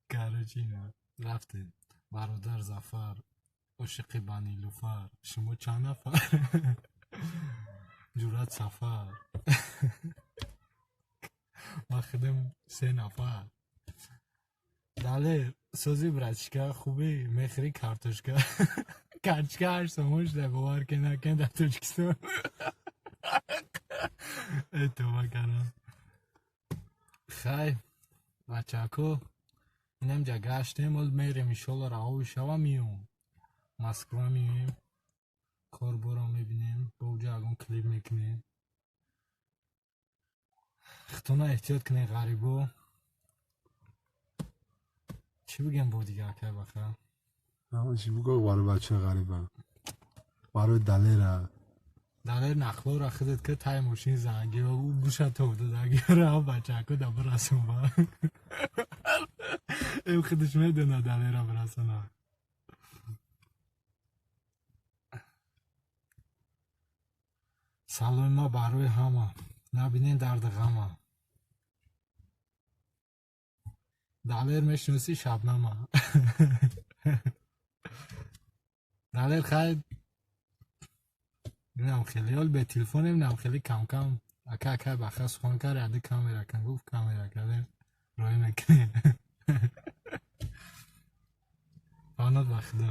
Короче, рафтем. Бародар Зафар, ошиқи ба Нилуфар, шумо чанд нафар? Ҷуръат Сафар. Ма худам се нафар. Далер, сози, братишка, хубӣ? Мехӯри картошка? Картошка 8 сомон шуда, бовар кен накен, дар Тоҷикистон. Э, тоба кардам. Хай, бачако, инамҷа гаштем, ҳол мерем, иншолло, раҳо шава, миём. Москва меоем, корборо мебинем, бо уҷа ягон клип мекунем. Худтона эҳтиёт кунед, ғарибо. Чӣ бигем бо дигар, акай Баха? Чӣ буго барои бачаи ғариба, барои Далера? Далер, нақлора худат ки тай мошин занги гӯша тов додагиро бачако да бирасон ба эм, худаш медона, Далера бирасона. Саломи ма барои ҳама, набинен дарди ғама. Далер, мешиносӣ Шабнама? Далер, хай, инам хеле ҳол бе телефонем, инам хеле камкам. Ака, акай Баха сухан кард, яды камера кан гуфт, камера кардем, роҳӣ мекунем. Панот ба Худо.